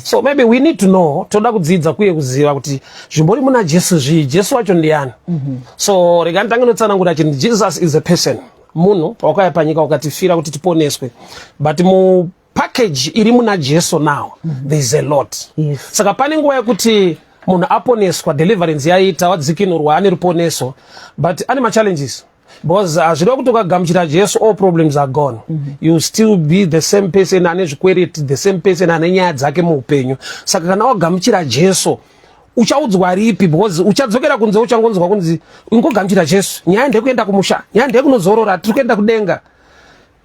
So maybe we need to know, toda kudzidza kuye kuziva kuti zvimbori muna Jesu zvii, Jesu wacho ndiani. So rega nditange notsanangura chinhu. Jesus is a person, munhu wakauya panyika ukatifira kuti tiponeswe, but mu package iri muna Jesu now there is a lot. Saka pane nguva yekuti munhu aponeswa, deliverance yaita, wadzikinurwa, ane ruponeso, but ane machallenges, because hazvida kuti ukagamuchira Jesu all problems are gone. You still be the same person ane zvikwereti, the same person ane nyaya dzake muupenyu. Saka kana wagamuchira Jesu, uchaudzwa ripi? Because uchadzokera kunze uchangonzwa kunzi ingogamuchira Jesu, nyaya ndekuenda kumusha, nyaya ndekunozorora, tiri kuenda kudenga.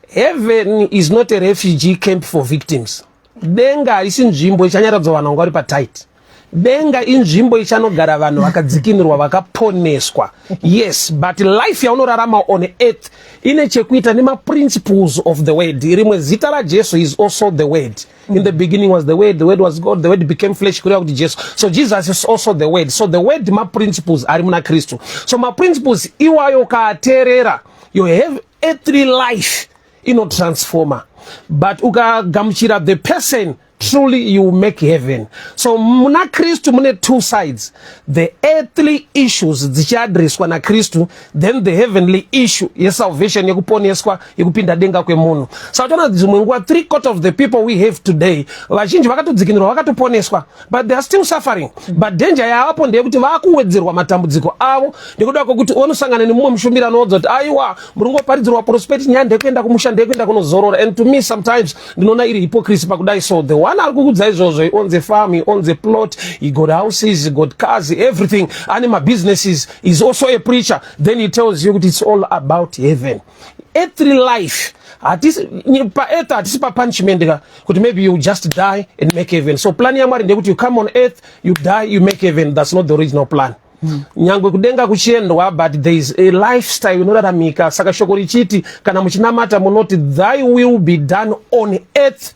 Heaven is not a refugee camp for victims. Denga harisi nzvimbo ichanyaradzwa vanhu vanga vari patight. Denga inzvimbo ichanogara vanhu vakadzikinurwa, vakaponeswa, yes, but life yaunorarama on earth ine chekuita nemaprinciples of the word. Rimwe zita raJesu is also the Word. In the beginning was the Word, the Word was God, the Word became flesh, kureva kuti Jesu. So Jesus is also the Word. So the Word maprinciples ari muna Kristu. So maprinciples iwayo ukaateerera, you have earthly life inotransforma, but ukagamuchira the person truly, you make heaven. So muna Kristu mune two sides: the earthly issues dzichiadreswa naKristu, then the heavenly issue yesalvation, yekuponeswa, yekupinda denga kwemunhu. Saka toona dzimwe nguva three quarter of the people we have today, vazhinji vakatodzikinurwa, vakatoponeswa, but they are still suffering. But danger yavapo ndeyekuti vakuwedzerwa matambudziko avo nekuda kwekuti unosangana nemumwe mushumiri anoudza kuti aiwa, muri ngoparidzirwa prosperity, nyaya ndekuenda kumusha, ndekuenda kunozorora. And to me sometimes ndinoona iri hypocrisy pakudai. So the one ari kukudza izvozvo, he owns a farm, he owns a plot, he got houses, he got cars, everything, ane mabusinesses, is also a preacher. Then he tells you kuti it's all about heaven. Earthly life, hatisi paearth, hatisi papunishment ka, kuti maybe you just die and make heaven. So plan yaMwari ndeyekuti you come on earth, you die, you make heaven. That's not the original plan. Nyangwe kudenga kuchiendwa, but there is a lifestyle inoraramika. Saka shoko richiti kana muchinamata munoti, "Thy will be done on earth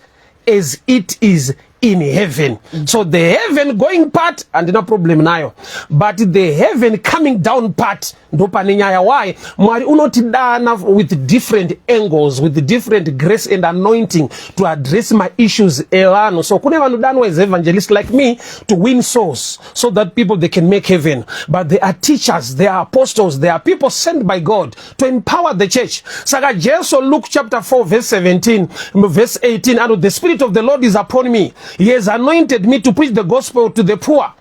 as it is in heaven." So the heaven going part handina problem nayo, but the heaven coming down part ndo pane nyaya. Why? Mwari unotidana with different angles, with different grace and anointing to address maissues evanhu. So kune vanodanwa as evangelists like me to win souls so that people, they can make heaven, but they are teachers, they are apostles, they are people sent by God to empower the church. Saka Jesu, Luke chapter 4 verse 17, verse 18, and "The Spirit of the Lord is upon me, he has anointed me to preach the gospel to the poor."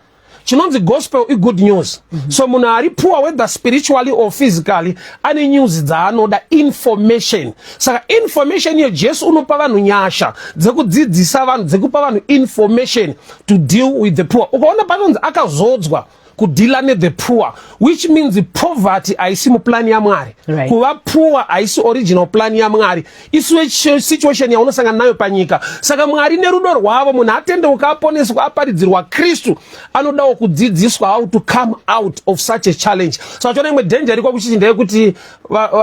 Chinonzi gospel igood news. So munhu ari poor, whether spiritually or physically, ane news dzaanoda, information. Saka information iyo, Jesu unopa vanhu nyasha dzekudzidzisa vanhu, dzekupa vanhu information to deal with the poor. Ukaona panonzi akazodzwa kudeala nethe poor, which means poverty haisi muplani yaMwari. Kuva poor haisi original plan yaMwari, isuwe situation yaunosangana nayo panyika. Saka Mwari nerudo rwavo, munhu atendeuka, aponeswa, aparidzirwa Kristu, anodawo kudzidziswa how to come out of such a challenge. So achiona imwe danger iriko kuchichi ndeyekuti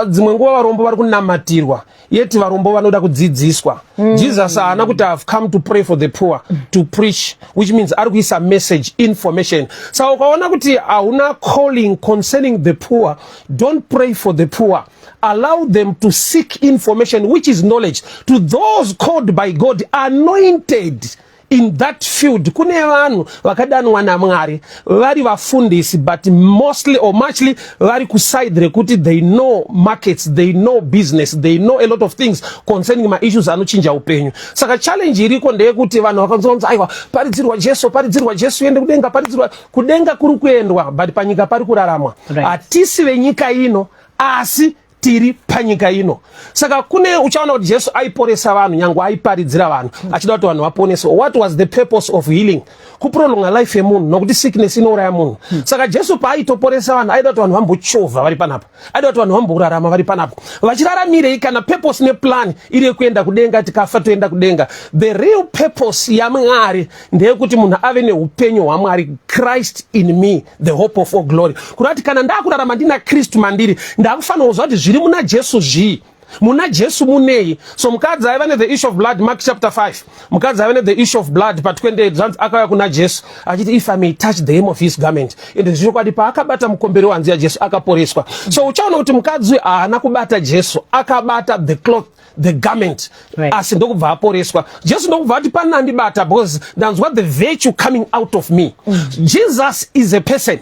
dzimwe nguva varombo vari kunamatirwa, yeti varombo vanoda kudzidziswa. Jesus haana kuti "Have come to pray for the poor," to preach, which means ari kuisa message, information. Saka ukaona kuti hauna calling concerning the poor, don't pray for the poor. Allow them to seek information, which is knowledge, to those called by God, anointed in that field. Kune vanhu vakadanwa naMwari vari vafundisi, but mostly or muchly vari kuside rekuti they know markets, they know business, they know a lot of things concerning maissues anochinja upenyu. Saka challenge iriko ndeyekuti vanhu vakanzonzi aiwa, paridzirwa Jesu, paridzirwa Jesu, ende kudenga, paridzirwa kudenga, kuri kuendwa, but panyika pari kuraramwa. Hatisi venyika ino, asi tiri panyika ino. Saka kune uchaona kuti Jesu aiporesa vanhu, nyange aiparidzira vanhu achida kuti vanhu vaponeswe. What was the purpose of healing? Kuprolonga life yemunhu, nokuti sickness inouraya munhu. Saka Jesu paaitoporesa vanhu, aida kuti vanhu vambochovha vari panapa, aida kuti vanhu vamborarama vari panapa. Vachiraramirei kana purpose neplan iri yekuenda kudenga? Tikafa toenda kudenga. The real purpose yaMwari ndeyekuti munhu ave neupenyu hwaMwari, Christ in me, the hope of all glory. Kureva kuti kana ndakurarama ndina Kristu mandiri, ndakufanira kuziva kuti zviri muna Jesu zvii. Muna Jesu munei? So mukadzi aiva nethe issue of blood, Mark chapter 5, mukadzi aiva nethe issue of blood pa28, zvanzi akauya kuna Jesu achiti, "If I may touch the hem of his garment." Ende zvichokwadi, paakabata mukombero wehanzu yaJesu, akaporeswa. So uchaona kuti mukadzi uyu haana kubata Jesu, akabata the cloth, the garment. Asi ndokubva aporeswa. Jesu ndokubva ati, "Pane andibata, because ndanzwa the virtue coming out of me." Jesus is a person,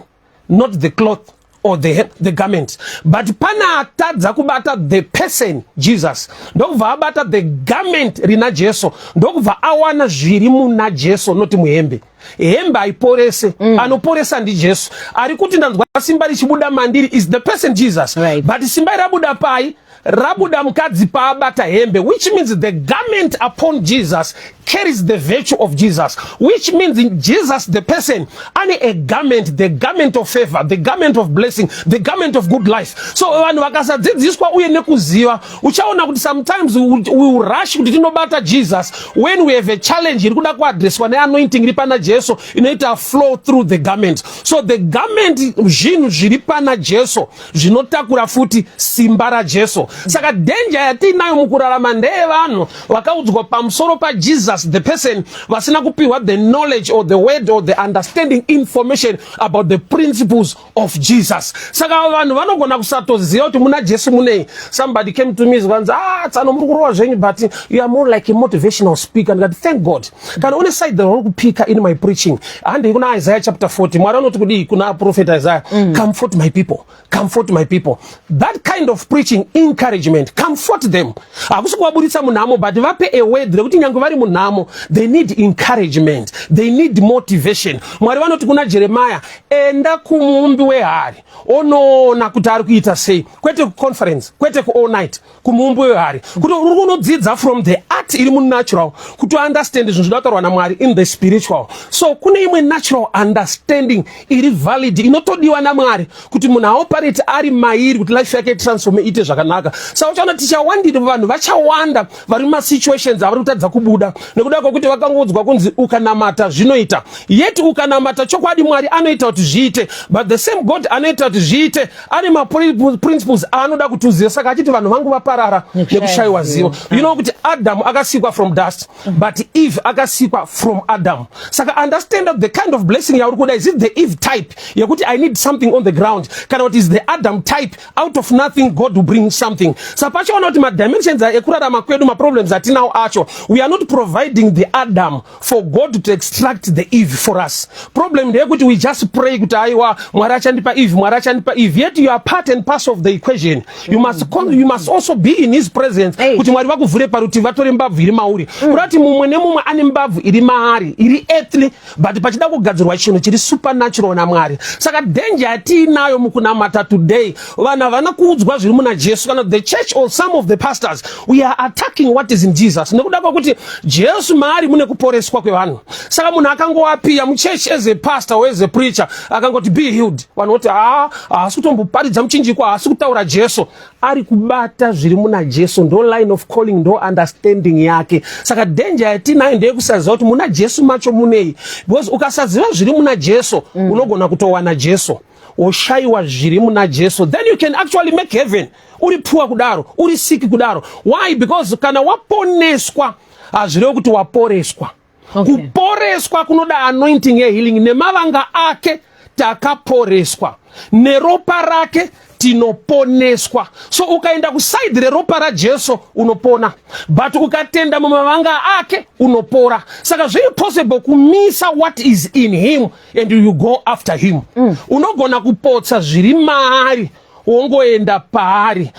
not the cloth or the garment, but pane atadza kubata the person Jesus, ndokubva abata the garment rina Jesu, ndokubva awana zviri muna Jesu, noti muhembe. Hembe haiporese. Anoporesa ndiJesu. Ari kuti, "Ndanzwa simba richibuda mandiri," is the person Jesus. But simba rabuda pai? Rabuda mukadzi paabata hembe, which means the garment upon Jesus carries the virtue of Jesus, which means in Jesus the person ane a garment, the garment of favor, the garment of blessing, the garment of good life. So vanhu vakasadzidziswa uye nekuziva, uchaona kuti sometimes we will rush kuti tinobata Jesus when we have a challenge iri kuda kuadreswa neanointing iri pana Jesu, inoita flow through the garment. So the garment zvinhu zviri pana Jesu zvinotakura futi simba raJesu. Saka danger yatiinayo mukurarama ndeyevanhu vakaudzwa pamusoro paJesus the person, vasina kupiwa the knowledge or the word or the understanding information about the principles of Jesus. Saka vanhu vanogona kusatoziva kuti muna Jesu munei. Somebody came to me, zvanzi, "Ah, tsano, muri kurova zvenyu, but you are more like a motivational speaker." Ndikati, "Thank God kana une side rauri kupika in my preaching." Handei kuna Isaiah chapter 40. Mwari anoti kudii kuna prophet Isaiah? "Comfort my people, comfort my people." That kind of preaching, encouragement, comfort them, hakusi kuvaburitsa munhamo, but vape a word rekuti nyange vari munhamo, they need encouragement, they need motivation. Mwari vanoti kuna Jeremiah, "Enda kumuumbi wehari, onoona kuti ari kuita sei." Kwete kuconference, kwete kuall night, kumuumbi wehari, kuti uri kunodzidza from the art iri munatural, kuti uunderstand zvinhu zvinoda kutaurwa naMwari in the spiritual. So kune imwe natural understanding iri valid, inotodiwa naMwari kuti munhu aoperate ari mairi, kuti life yake itransforme, iite zvakanaka. Saka uchaona tichawandira, vanhu vachawanda vari mumasituations avari kutadza kubuda nekuda kwekuti vakangoudzwa kunzi ukanamata zvinoita. Yet ukanamata, chokwadi Mwari anoita kuti zviite, but the same God anoita kuti zviite ane maprinciples aanoda kuti uzive. Saka achiti, "Vanhu vangu vaparara nekushayiwa zivo." You know kuti Adam akasikwa from dust, but Eve akasikwa from Adam. Saka understand that the kind of blessing yauri kuda, is it the Eve type yekuti I need something on the ground, kana kuti is the Adam type, out of nothing God will bring something? Saka pachaona kuti madimensions ekurarama kwedu, maproblems atinawo acho, we are not providing the Adam for God to extract the Eve for us. Problem ndeyekuti we just pray kuti, "Aiwa, Mwari achandipa Eve, Mwari achandipa Eve." Yet you are part and parcel of the equation. You must also be in his presence kuti Mwari vakuvhure parutivi, vatore mbabvu iri mauri. Kuda kuti mumwe nemumwe ane mbabvu iri maari, iri earthly, but pachida kugadzirwa chinhu chiri supernatural naMwari. Saka danger yatiinayo mukunamata today, vanhu havana kuudzwa zviri muna Jesu. Kana the church or some of the pastors, we are attacking what is in Jesus, nekuda kwekuti Jesu maari mune kuporeswa kwevanhu. Saka munhu akangoappear muchurch as a pastor or as a preacher, akangoti, "Be healed," vanhu voti, "Ha, haasi kutomboparidza muchinjikwa, haasi kutaura Jesu." Ari kubata zviri muna Jesu, ndo line of calling, ndo understanding yake. Saka danger yatinayo ndeyekusaziva kuti muna Jesu macho munei, because ukasaziva zviri muna Jesu, unogona kutowana Jesu, woshayiwa zviri muna Jesu. Then you can actually make heaven uri poor kudaro, uri sick kudaro. Why? Because kana waponeswa, hazvirevi kuti waporeswa. Kuporeswa kunoda anointing yehealing. Nemavanga ake takaporeswa, neropa rake tinoponeswa. So ukaenda kuside reropa raJesu, unopona, but ukatenda mumavanga ake, unopora. Saka zviri possible kumisa what is in him and you go after him. Unogona kupotsa zviri maari, wongoenda paari.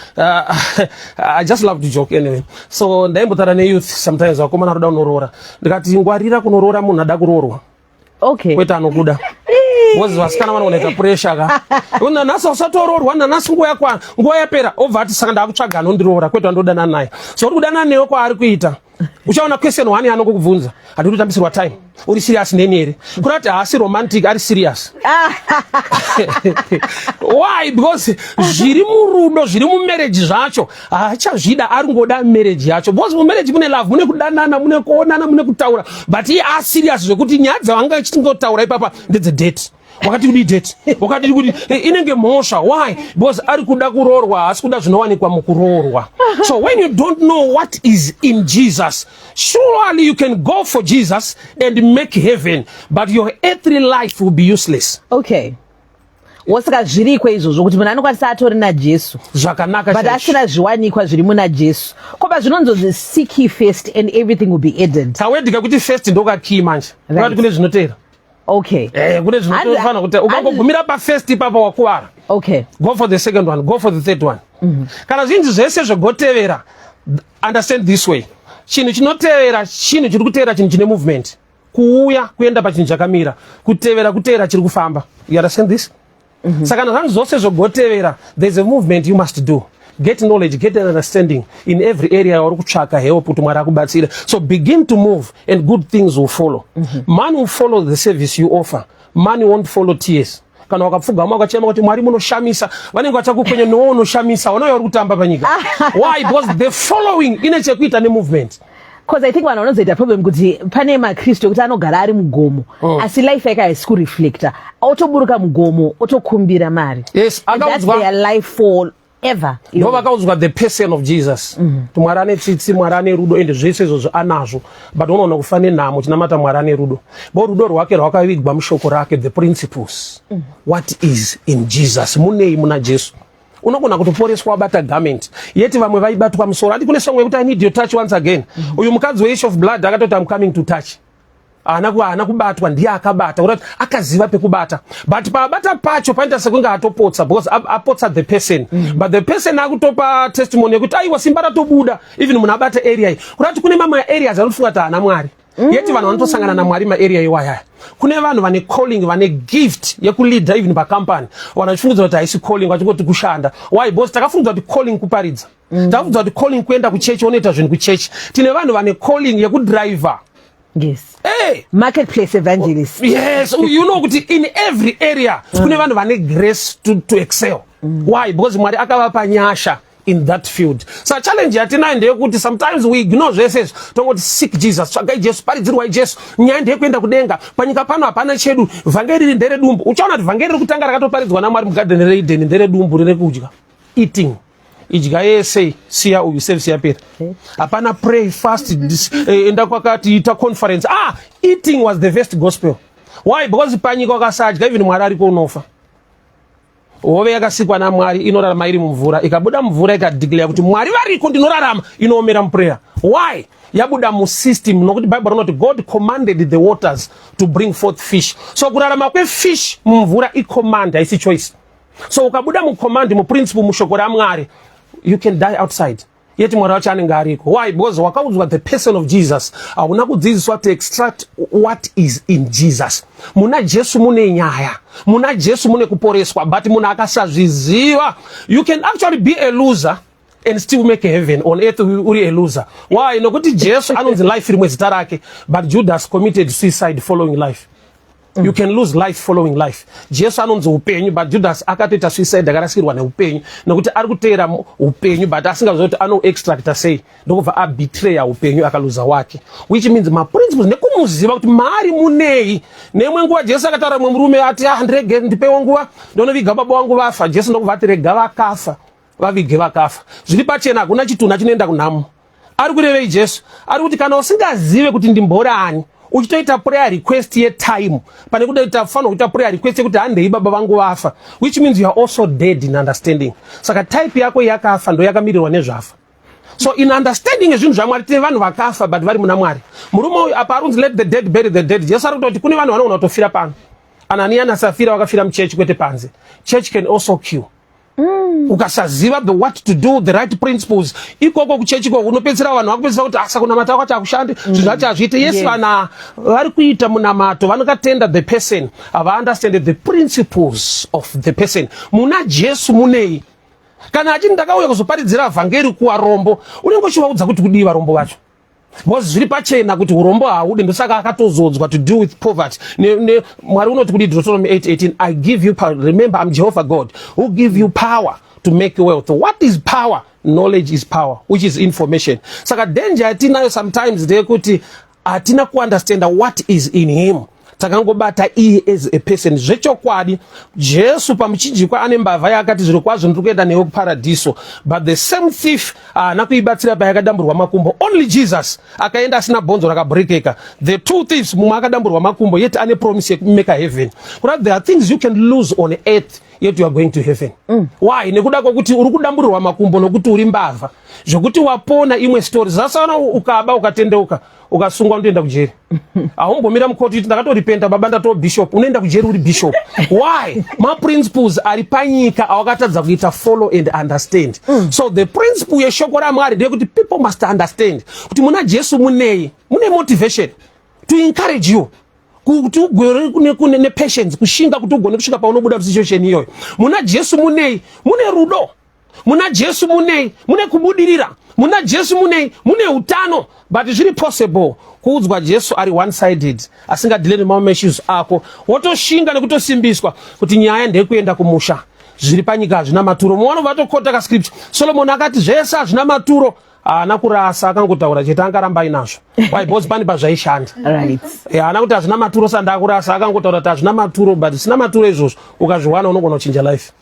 I just love to joke anyway. So ndaimbotaura neyouth sometimes, vakomana roda kunoroora. Ndikati, "Ngwarira kunoroora munhu ada kuroorwa, kwete anokuda, because vasikana vanogonaita pressure ka. Nanhasi usatoroorwa, nanhasi nguva yakwana, nguva yapera." Obva ati, "Saka ndakutsvaga anondiroora, kwete wandodanana naye." So uri kudanana newe kwaari kuita, uchaona question one yaanongokubvunza, "Handiri kutambisirwa time? Uri serious neni here?" Kuda kuti haasi romantic, ari serious. Why? Because zviri murudo, zviri mumarriage zvacho haachazvida, ari ngoda marriage yacho, because mumarriage mune love, mune kudanana, mune kuonana, mune kutaura, but iye aserious zvekuti nyaya dzavanga chitingotaura ipapa ndedzedate. Wakati kudii date? Wakati kuti inenge mhosva. Why? Because ari kuda kuroorwa, haasi kuda zvinowanikwa mukuroorwa. So when you don't know what is in Jesus, surely you can go for Jesus and make heaven, but your earthly life will be useless. Okay, wosaka zviriko izvozvo kuti munhu anokwanisa atori naJesu zvakanaka but chaizvo. Asina zviwanikwa zviri muna Jesu. Koba zvinonzonzi, "Seek ye first and everything will be added." Kaword kekuti first ndokakey manje. Right. Kune zvinoteera. Kune zvinotofanira kuti ukangogumira pafirst ipapo, wakuvara. Go for the second one, go for the third one. Kana zvinzi zvese zvegotevera, understand this way: chinhu chinotevera chinhu chiri kutevera chinhu chine movement. Kuuya kuenda pachinhu chakamira, kutevera kutevera chiri kufamba. You understand this? Saka kana zvanzi zvose zvogotevera, there's a movement you must do. Get knowledge, get an understanding in every area yauri kutsvaka help kuti Mwari akubatsire. So begin to move and good things will follow. Money will follow the service you offer. Money won't follow tears. Kana wakapfugama ukachema kuti, "Mwari munoshamisa," vanenge vachakukwenya newo unoshamisa wanauya uri kutamba panyika. Why? Because the following ine chekuita nemovement. Because I think vanhu vanozoita problem kuti pane maKristu ekuti anogara ari mugomo, asi life yake haisi kureflecta. Otoburuka mugomo, otokumbira mari. And that's their life for ever. Ndo vakaudzwa the person of Jesus, kuti Mwari ane tsitsi, Mwari ane rudo, ende zvese izvozvo anazvo, but unoona kufa nenhamo chinamata Mwari ane rudo, bo rudo rwake rwakavigwa mushoko rake, the principles. What is in Jesus? Munei muna Jesu? Unogona kutoporeswa wabata garment, yeti vamwe vaibatwa musoro. Ati kune song yekuti, "I need your touch once again." Uyu mukadzi weissue of blood akatoti, "I'm coming to touch." Haana kubatwa, ndiye akabata, kurati akaziva pekubata, but paabata pacho panoita sekunge atopotsa, because apotsa the person. But the person akutopa testimony yekuti, "Aiwa, simba ratobuda even munhu abata area iyi." Kurati kune mamwe areas anofunga kuti haana Mwari, yeti vanhu vanotosangana naMwari maarea iwayaya. Kune vanhu vane calling, vane gift yekuleader even pacompany, vanhu vachifungidzira kuti haisi calling, vachingoti kushanda. Why? Because takafungidzira kuti calling kuparidza, takafungidzira kuti calling kuenda kuchechi, onoita zvinhu kuchechi. Tine vanhu vane calling yekudriver. Hey! Marketplace evangelist. Yes, you know kuti in every area kune vanhu vane grace to excel. Why? Because Mwari akavapa nyasha in that field. Sa challenge yatinayo ndeyekuti sometimes we ignore zvese izvi, tongoti seek Jesus, tsvagai Jesu, paridzirwai Jesu. Nyaya ndeyekuenda kudenga, panyika pano hapana chedu. Vhangeri iri nderedumbu. Uchaona kuti vhangeri riri kutanga rakatoparidzwa naMwari mugadheni reEdeni nderedumbu, rerekudya, eating. Idya yese, siya uyu, service yapera. Hapana pray, fast, enda kwakati, ita conference. Ah, eating was the first gospel. Why? Because panyika ukasadya, even Mwari ariko, unofa. Hove yakasikwa naMwari inorarama iri mumvura. Ikabuda mumvura ikadeclare kuti Mwari variko, ndinorarama, inoomera muprayer. Why? Yabuda musystem, nokuti Bible rinoti God commanded the waters to bring forth fish. So kurarama kwefish mumvura icommand, haisi choice. So ukabuda mucommand, muprinciple, mushoko raMwari, you can die outside, yeti Mwari wacho anenge ariko. Why? Because wakaudzwa the person of Jesus, hauna kudzidziswa to extract what is in Jesus. Muna Jesu mune nyaya, muna Jesu mune kuporeswa, but munhu akasazviziva, you can actually be a loser and still make heaven on earth. Uri a loser. Why? Nokuti Jesu anonzi life, rimwe zita rake, but Judas committed suicide following life. You can lose life following life. Jesu anonzi upenyu, but Judas akatoita suicide, akarasikirwa neupenyu nekuti ari kuteera upenyu, but asingazivi kuti anoextracta sei, ndokubva abetraya upenyu, akaluza wake, which means maprinciples nekumuziva kuti maari munei. Neimwe nguva Jesu akataura mumwe murume ati, "Ah, ndirege, ndipewo nguva ndonoviga baba wangu vafa." Jesu ndokubva ati, "Rega vakafa vavige vakafa." Zviri pachena, hakuna chitunha chinoenda kunhamo. Ari kurevei Jesu? Ari kuti kana usingazive kuti ndimborani, uchitoita prayer request yetime pane kudaita, fanira kuita prayer request yekuti handei, baba vangu vafa, which means you are also dead in understanding. Saka type yako yakafa ndo yakamirirwa nezvafa. So in understanding yezvinhu zvaMwari, tine vanhu vakafa but vari muna Mwari. Murume uyu apa arunzi, "Let the dead bury the dead." Jesu ari kutoti kune vanhu vanogona kutofira pano. Ananiya naSafira vakafira muchechi, kwete panze. Church can also kill. Ukasaziva the what to do, the right principles ikoko kuchechi ikoko, unopedzisira vanhu vakupedzisira kuti asa kunamata kwacho hakushandi, zvinhu zvacho hazviite. Yes, vana vari kuita munamato vanokatenda the person, havaunderstand the principles of the person. Muna Jesu munei? Kana achiti ndakauya kuzoparidzira vhangeri kuvarombo, unenge uchivaudza kuti kudii varombo vacho? Because zviri pachena kuti urombo haudi, ndosaka akatozodzwa to deal with poverty. Mwari unoti kudi Deuteronomy 8:18, "I give you power. Remember, I'm Jehovah God who give you power to make wealth." What is power? Knowledge is power, which is information. Saka danger yatinayo sometimes ndeyekuti hatina kuunderstanda what is in him. Takangobata iye as a person. Zvechokwadi, Jesu pamuchinjikwa ane mbavha yaakati, "Zviro kwazvo ndiri kuenda newe kuparadhiso," but the same thief haana kuibatsira payakadamburwa makumbo. Only Jesus akaenda asina bhonzo rakabrekeka. The two thieves, mumwe akadamburwa makumbo, yet ane promise yekumeka heaven. Kuda, there are things you can lose on earth, yet you are going to heaven. Why? Nekuda kwokuti uri kudamburirwa makumbo nokuti uri mbavha, zvokuti wapona imwe story. Zasana ukaba, ukatendeuka, ukasungwa, unotoenda kujeri. Haumbomira mukoti kuti, "Ndakatoripenda baba, ndatoo bishop." Unoenda kujeri uri bishop. Why? Maprinciples ari panyika awakatadza kuita follow and understand. So the principle yeshoko raMwari ndeyekuti people must understand kuti muna Jesu munei. Mune motivation to encourage you kuti ugore nepatience, kushinga kuti ugone kusvika paunobuda musituation iyoyo. Muna Jesu munei? Mune rudo. Muna Jesu munei? Mune kubudirira. Muna Jesu munei? Mune utano. But zviri possible kuudzwa Jesu ari one sided, asingadeale nemamwe issues ako, wotoshinga nekutosimbiswa kuti nyaya ndeyekuenda kumusha, zviri panyika hazvina maturo. Mumwe vanobva vatokota kascripture, Solomon akati zvese hazvina maturo. Haana kurasa, akangotaura chete, angaramba ainazvo. Why? Because pane pazvaishanda. Haana kuti hazvina maturo sandakurasa, akangotaura kuti hazvina maturo. But zvisina maturo izvozvo ukazviwana, unogona kuchinja life.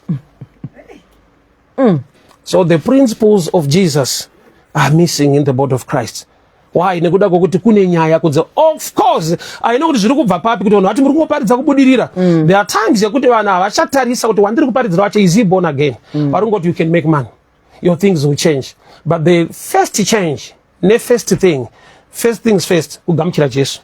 So the principles of Jesus are missing in the body of Christ. Why? Nekuda kwokuti kune nyaya kunze. Of course, aina kuti zviri kubva papi kuti vanhu vati muri kungoparidza kubudirira. There are times yekuti vanhu havachatarisa kuti wandiri kuparidzira wacho, is he born again? Vari kungoti you can make money, your things will change. But the first change nefirst thing, first things first, kugamuchira Jesu.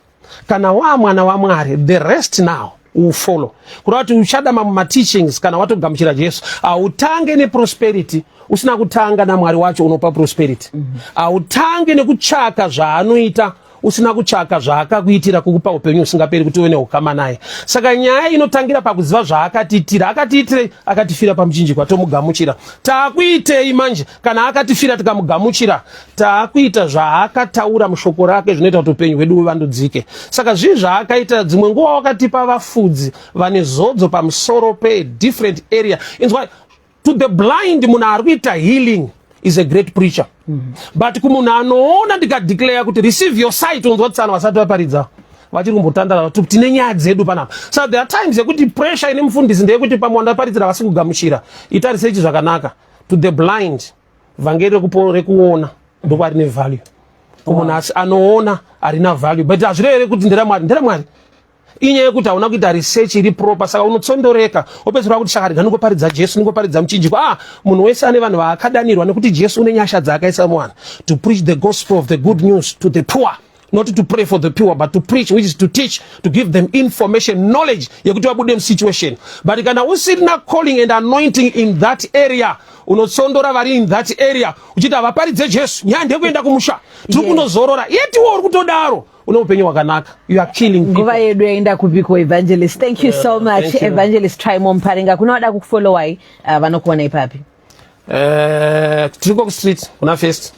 Kana waa mwana waMwari, the rest now will follow. Kureva kuti uchada mamwe mateachings kana watogamuchira Jesu. Hautange neprosperity usina kutanga naMwari wacho unopa prosperity. Hautange nekutsvaka zvaanoita usina kutsvaka zvaakakuitira, kukupa upenyu husingaperi, kuti uve neukama naye. Saka nyaya inotangira pakuziva zvaakatiitira. Akatiitirei? Akatifira pamuchinjikwa, tomugamuchira. Taakuitei manje? Kana akatifira tikamugamuchira, taakuita zvaakataura mushoko rake zvinoita kuti upenyu hwedu huvandudzike. Saka zvii zvaakaita? Dzimwe nguva wakatipa vafudzi vane zodzo pamusoro pedifferent area. Inzwa, to the blind, munhu ari kuita healing is a great preacher. But kumunhu anoona, ndikadeclare kuti, "Receive your sight," unzwa tsano vasati vaparidza vachiri kumbotandara, tine nyaya dzedu panapa. So there are times yekuti pressure ine mufundisi ndeyekuti pamwe wandaparidzira vasi kugamuchira. Ita research zvakanaka. To the blind, vhangeri rekuona ndokwari nevalue. Kumunhu asi anoona harina value, but hazvirevere kuti nderamwari. Nderamwari. Inyaya yekuti hauna kuita research iri proper, saka unotsondoreka, wopedzisira kuti, "Shakari, ningoparidza Jesu, ningoparidza muchinjikwa." Ah, munhu wese ane vanhu vaakadanirwa, nekuti Jesu une nyasha dzaakaisa muvanhu to preach the gospel of the good news to the poor, not to pray for the poor, but to preach, which is to teach, to give them information, knowledge yekuti vabude musituation. But kana usirina calling and anointing in that area, unotsondora vari in that area uchiti havaparidze Jesu, nyaya ndeyekuenda kumusha, tiri kunozorora. Yetiwo uri kutodaro, une upenyu hwakanaka, you are killing Nguva people. yedu yaenda kupiko, Evangelist. Thank you so much. Thank you. Evangelist Trymore Mparinga. Kuna vada kukufollowai, vanokuona ipapi? Tiriko kustreet kuna First,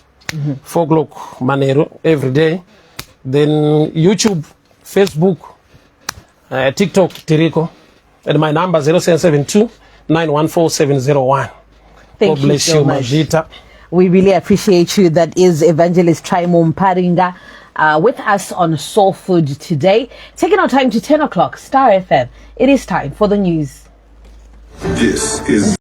4 o'clock manheru every day. Then YouTube, Facebook, TikTok tiriko. And my number, 0772 914 701. Thank God you bless so you. Much. Mazvita. We really appreciate you. That is Evangelist Trymore Mparinga with us on Soul Food today. Taking our time to 10 o'clock, Star FM. It is time for the news. This is